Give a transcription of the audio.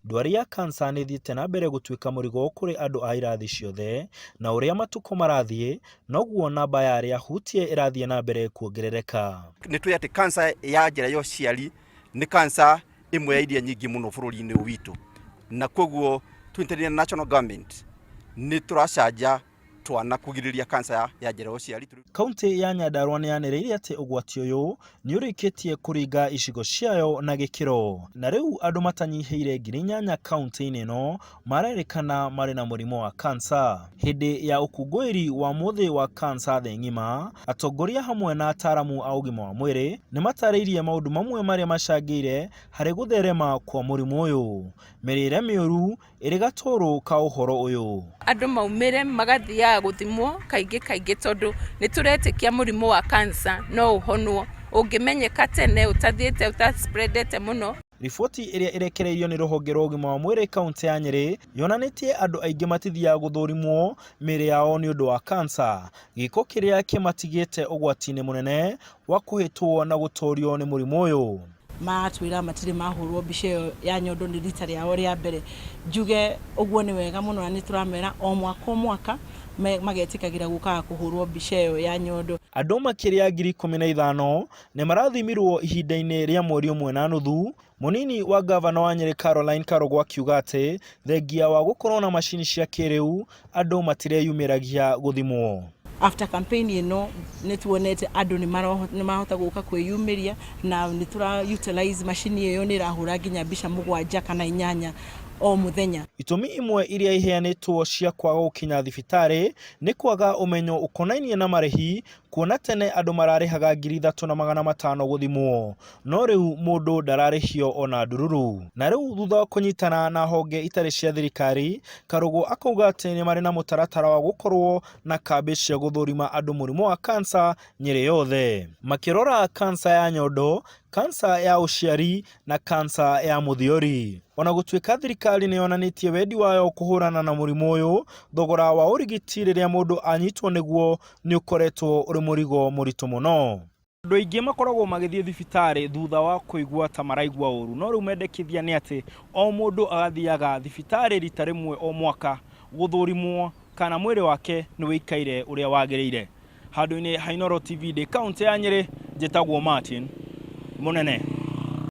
Ndwari ya cancer nĩ ĩthiĩte na mbere gũtuĩka mũrigo kũrĩ andũ a irathi ciothe, na ũrĩa matukũ marathiĩ, noguo namba ya arĩa ahutie ĩrathiĩ na mbere kuongerereka. Nĩ tũĩ atĩ cancer ya njĩra ya ũciari nĩ cancer ĩmwe ya iria nyingĩ mũno bũrũri-inĩ ũyũ witũ, na koguo tũnyitanĩire na national government nĩ tũracanja twana kũgirĩrĩria cancer ya njĩra ya ũciari. Kauntĩ ya Nyandarua nĩ yanĩrĩire atĩ ũgwati ũyũ nĩ ũrĩkĩtie kũringa icigo ciayo na gĩkĩro, na rĩu andũ matanyihĩire 8,000 kauntĩ-inĩ ĩno marerĩkana marĩ na mũrimũ wa cancer. Hĩndĩ ya ũkũngũĩri wa mũthĩ wa cancer thĩ ng'ima, atongoria hamwe na ataaramu a ũgima wa mwĩrĩ nĩ matarĩirie maũndũ mamwe marĩa macangĩire harĩ gũtherema kwa mũrimũ ũyũ. Mĩrĩre mĩũru ĩrĩ gatũrũ ka ũhoro ũyũ. Andũ maumĩre magathiaga gũthimwo kaingĩ kaingĩ tondũ nĩ tũretĩkia mũrimũ wa cancer no ũhonwo ũngĩmenyeka tene ũtathiĩte ũta spread ete mũno. Riboti ĩrĩa ĩrekereirio nĩ rũhonge rwa ũgima wa mwĩrĩ kaũntĩ ya Nyĩrĩ yonanĩtie andũ aingĩ matithiaga gũthũrimwo mĩĩrĩ yao nĩ ũndũ wa cancer, gĩko kĩrĩa kĩmatigĩte ũgwati-inĩ mũnene wa kũhĩtwo na gũtorio nĩ mũrimũ ũyũ. Maratwĩra matirĩ mahũrwo mbica ĩyo ya nyondo, nĩ rita rĩao rĩa mbere. Njuge ũguo nĩ wega mũno na nĩ tũramera o mwaka o mwaka magetĩkagĩra gũkaga kũhũrwo mbica ĩyo ya nyondo. Andũ makĩria ya 15,000 nĩ marathimirwo ihinda-inĩ rĩa mweri ũmwe na nuthu, mũnini wa ngavana wa Nyĩrĩ Caroline Karũgũ akiuga atĩ thengia wa gũkorwo na macini cia kĩrĩu andũ matireyumĩragia gũthimwo. After campaign ĩno nĩ tuonete andũ nĩ marahota gũka kwĩyumĩria na nĩ tũra utilize macini ĩyo, nĩ ĩrahũra nginya mbica mũgwanja kana inyanya o mũthenya. Itũmi imwe iria iheanĩtwo cia kwaga gũkinya thibitarĩ nĩ kwaga ũmenyo ũkonainie na marĩhi, kuona tene andũ mararĩhaga 3,500 gũthimwo, no rĩu mũndũ ndararĩhio ona ndururu. Na rĩu thutha wa kũnyitana na honge itarĩ cia thirikari, Karũgũ akauga atĩ nĩ marĩ na mũtaratara wa gũkorwo na kambĩ cia gũthũrima andũ mũrimũ wa cancer Nyĩrĩ yothe. Makĩrora cancer ya nyondo, cancer ya ũciari na cancer ya mũthiori. Ona gũtuĩka thirikari nĩ yonanĩtie wendi wayo kũhũrana na mũrimũ ũyũ, thogora wa ũrigiti rĩrĩa mũndũ anyitwo nĩguo nĩ ũkoretwo ũrĩ mũrigo mũritũ mũno. Andũ aingĩ makoragwo magĩthiĩ thibitarĩ thutha wa kũigua ta maraigua ũru, no rĩu mendekithia nĩ atĩ o mũndũ agathiaga thibitarĩ rita rĩmwe o mwaka gũthũrimwo kana mwĩrĩ wake nĩ wĩikaire ũrĩa wagĩrĩire. Handũ-inĩ ha Inooro TV ndĩ kaũntĩ ya Nyĩrĩ, njĩtagwo Martin Mũnene.